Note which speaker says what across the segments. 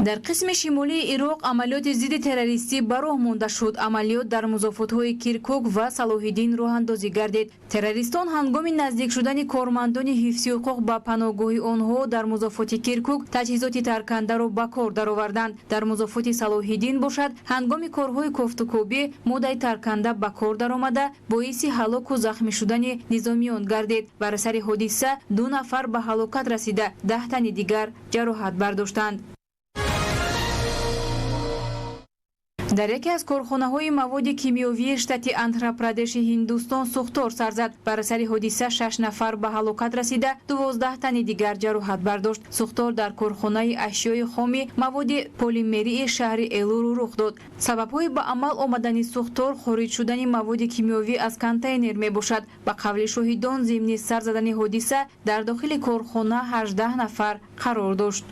Speaker 1: Дар қисми шимолии Ироқ амалиёти зидди террористӣ ба роҳ монда шуд. Амалиёт дар музофотҳои Киркук ва Салоҳиддин роҳандозӣ гардид. Террористон ҳангоми наздик шудани кормандони ҳифзи ҳуқуқ ба паноҳгоҳи онҳо дар музофоти Киркук таҷҳизоти таркандаро ба кор дароварданд. Дар музофоти Салоҳиддин бошад, ҳангоми корҳои кофтукобӣ моддаи тарканда ба кор даромада, боиси ҳалоку захмӣ шудани низомиён гардид. Бар асари ҳодиса 2 нафар ба ҳалокат расида, 10 тани дигар ҷароҳат бардоштанд. Дар яке аз корхонаҳои маводи кимиёвии штати Андхра-Прадеши Ҳиндустон сӯхтор сар зад. Бар асари ҳодиса 6 нафар ба ҳалокат расида, 12 тани дигар ҷароҳат бардошт. Сӯхтор дар корхонаи ашёи хоми маводи полимерии шаҳри Элуру рух дод. Сабабҳои ба амал омадани сӯхтор хориҷ шудани маводи кимиёвӣ аз контейнер мебошад. Ба қавли шоҳидон, зимни сар задани ҳодиса дар дохили корхона 18 нафар қарор дошт.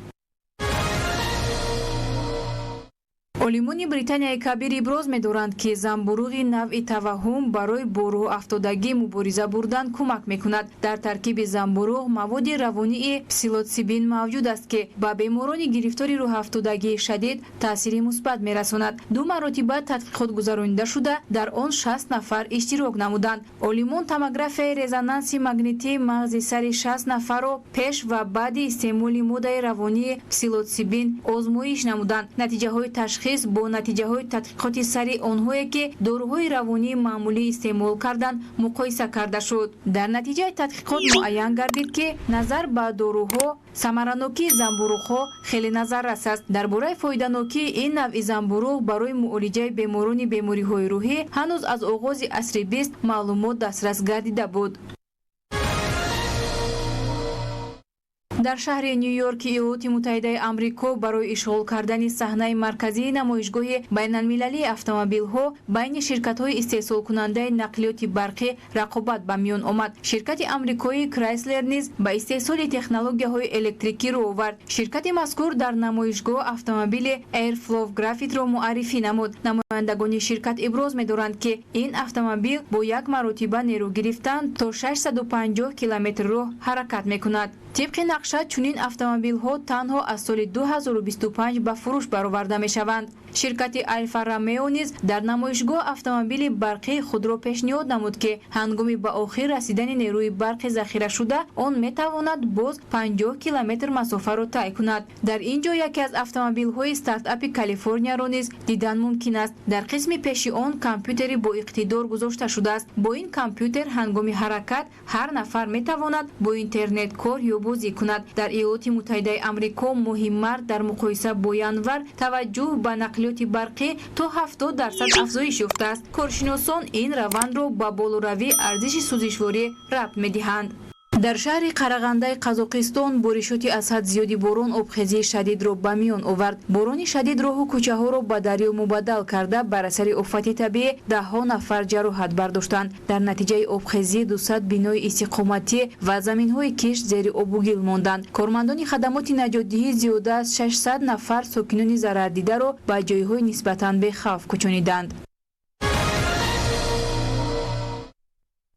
Speaker 1: Олимони Британияи Кабир иброз медоранд, ки замбуруғи навъи таваҳҳум барои бо рӯҳафтодагӣ мубориза бурдан кӯмак мекунад. Дар таркиби замбуруғ маводи равонии псилотсибин мавҷуд аст, ки ба беморони гирифтори рӯҳафтодагии шадид таъсири мусбат мерасонад. 2 маротиба тадқиқот гузаронида шуда, дар он 60 нафар иштирок намуданд. Олимон томографияи резонанси магнитии мағзи сари 60 нафарро пеш ва баъди истеъмоли моддаи равонии псилотсибин озмоиш намуданд. Натиҷаҳои ташхис бо натиҷаҳои тадқиқоти сари онҳое, ки доруҳои равонии маъмулӣ истеъмол карданд, муқоиса карда шуд. Дар натиҷаи тадқиқот муайян гардид, ки назар ба доруҳо самаранокии замбуруғҳо хеле назаррас аст. Дар бораи фоиданокии ин навъи замбуруғ барои муолиҷаи беморони бемориҳои рӯҳӣ ҳанӯз аз оғози асри 20 маълумот дастрас гардида буд. Дар шаҳри Нью-Йорки Иёлоти Муттаҳидаи Амрико барои ишғол кардани саҳнаи марказии намоишгоҳи байналмилалии автомобилҳо байни ширкатҳои истеҳсолкунандаи нақлиёти барқӣ рақобат ба миён омад. Ширкати амрикоии Крайслер низ ба истеҳсоли технологияҳои электрикӣ рӯ овард. Ширкати мазкур дар намоишгоҳ автомобили Airflow Graphite-ро муаррифӣ намуд. Намояндагони ширкат иброз медоранд, ки ин автомобил бо як маротиба нерӯ гирифтан то 650 километр роҳ ҳаракат мекунад. Тибқи нақша, чунин автомобилҳо танҳо аз соли 2025 ба фурӯш бароварда мешаванд. Ширкати Альфа Ромео низ дар намоишгоҳ автомобили барқии худро пешниҳод намуд, ки ҳангоми ба охир расидани нерӯи барқи захирашуда он метавонад боз 50 километр масофаро тай кунад. Дар ин ҷо яке аз автомобилҳои стартапи Калифорнияро низ дидан мумкин аст. Дар қисми пеши он компютери бо иқтидор гузошта шудааст. Бо ин компютер ҳангоми ҳаракат ҳар нафар метавонад бо интернет кор ё бозӣ кунад. Дар Иёлоти Муттаҳидаи Амрико моҳи март дар муқоиса бо январ таваҷҷӯҳ ба нақлиёти барқӣ то 70% афзоиш ёфтааст. Коршиносон ин равандро ба болоравии арзиши сӯзишворӣ рабт медиҳанд. Дар шаҳри Қарағандаи Қазоқистон боришоти аз ҳад зиёди борон обхезии шадидро ба миён овард. Борони шадид роҳу кӯчаҳоро ба дарё мубаддал карда, бар асари офати табиӣ даҳҳо нафар ҷароҳат бардоштанд. Дар натиҷаи обхезӣ 200 бинои истиқоматӣ ва заминҳои кишт зери обу гил монданд. Кормандони хадамоти наҷотдиҳӣ зиёда аз 600 нафар сокинони зарардидаро ба ҷойҳои нисбатан бехавф кӯчониданд.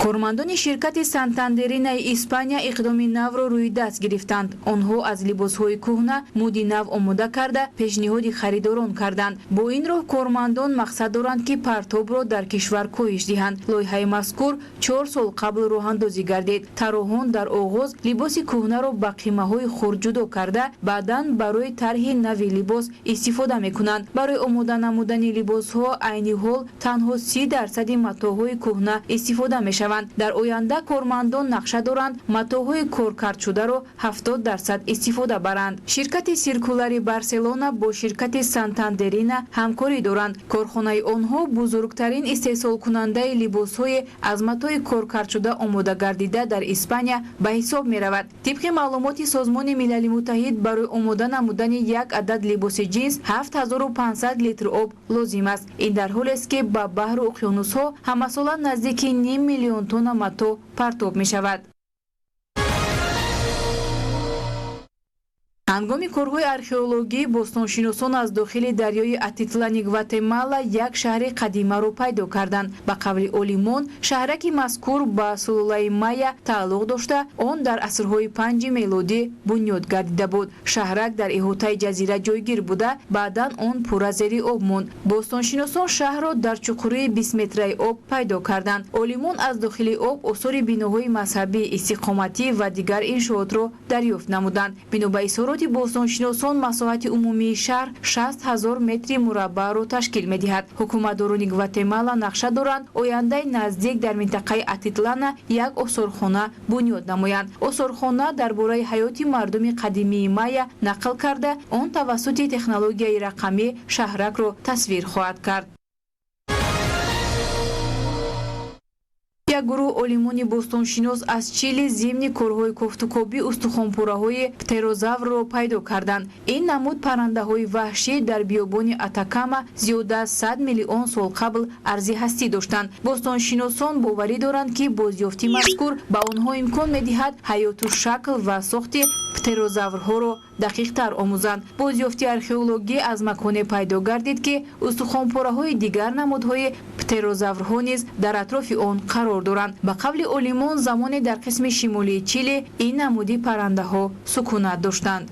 Speaker 1: Кормандони ширкати Сантандеринаи Испания иқдоми навро рӯи даст гирифтанд. Онҳо аз либосҳои кӯҳна муди нав омода карда, пешниҳоди харидорон карданд. Бо ин роҳ кормандон мақсад доранд, ки партобро дар кишвар коҳиш диҳанд. Лоиҳаи мазкур 4 сол қабл роҳандозӣ гардид. Тарроҳон дар оғоз либоси кӯҳнаро ба қимаҳои хурд ҷудо карда, баъдан барои тарҳи нави либос истифода мекунанд. Барои омода намудани либосҳо айни ҳол танҳо 30% матоъҳои кӯҳна истифода мешаванд. Дар оянда кормандон нақша доранд матоъҳои коркардшударо 70% истифода баранд. Ширкати Сиркулари Барселона бо ширкати Сантандерина ҳамкорӣ доранд. Корхонаи онҳо бузургтарин истеҳсолкунандаи либосҳои аз матои коркардшуда омода гардида дар Испания ба ҳисоб меравад. Тибқи маълумоти Созмони Милали Муттаҳид, барои омода намудани як адад либоси ҷинс 7500 литр об лозим аст. Ин дар ҳолест, ки ба баҳру уқёнусҳо ҳамасола наздики ним миллион тонна матоъ партоб мешавад. Ҳангоми корҳои археологӣ бостоншиносон аз дохили дарёи Атитлани Гватемала як шаҳри қадимаро пайдо карданд. Ба қавли олимон, шаҳраки мазкур ба сулолаи Майя тааллуқ дошта, он дар асрҳои панҷи мелодӣ бунёд гардида буд. Шаҳрак дар иҳотаи ҷазира ҷойгир буда, баъдан он пурра зери об монд. Бостоншиносон шаҳрро дар чуқурии бистметраи об пайдо карданд. Олимон аз дохили об осори биноҳои мазҳабӣ, истиқоматӣ ва дигар иншоотро дарёфт намуданд. Бино ба изҳороти бостоншиносон, масоҳати умумии шаҳр 60 000 метри мураббаъро ташкил медиҳад. Ҳукуматдорони Гватемала нақша доранд, ояндаи наздик дар минтақаи Атитлана як осорхона бунёд намоянд. Осорхона дар бораи ҳаёти мардуми қадимии майя нақл карда, он тавассути технологияи рақамӣ шаҳракро тасвир хоҳад кард. Як гурӯҳ олимони бостоншинос аз Чили зимни корҳои кофтукобӣ устухонпораҳои птерозаврро пайдо карданд. Ин намуд паррандаҳои ваҳшӣ дар биёбони Атакама зиёда аз 100 миллион сол қабл арзи ҳастӣ доштанд. Бостоншиносон боварӣ доранд, ки бозёфти мазкур ба онҳо имкон медиҳад ҳаёту шакл ва сохти птерозаврҳоро дақиқтар омӯзанд. Бозёфти археологӣ аз маконе пайдо гардид, ки устухонпораҳои дигар намудҳои птерозаврҳо низ дар атрофи он қарор доранд. Ба қавли олимон, замоне дар қисми шимолии Чили ин намуди паррандаҳо сукунат доштанд.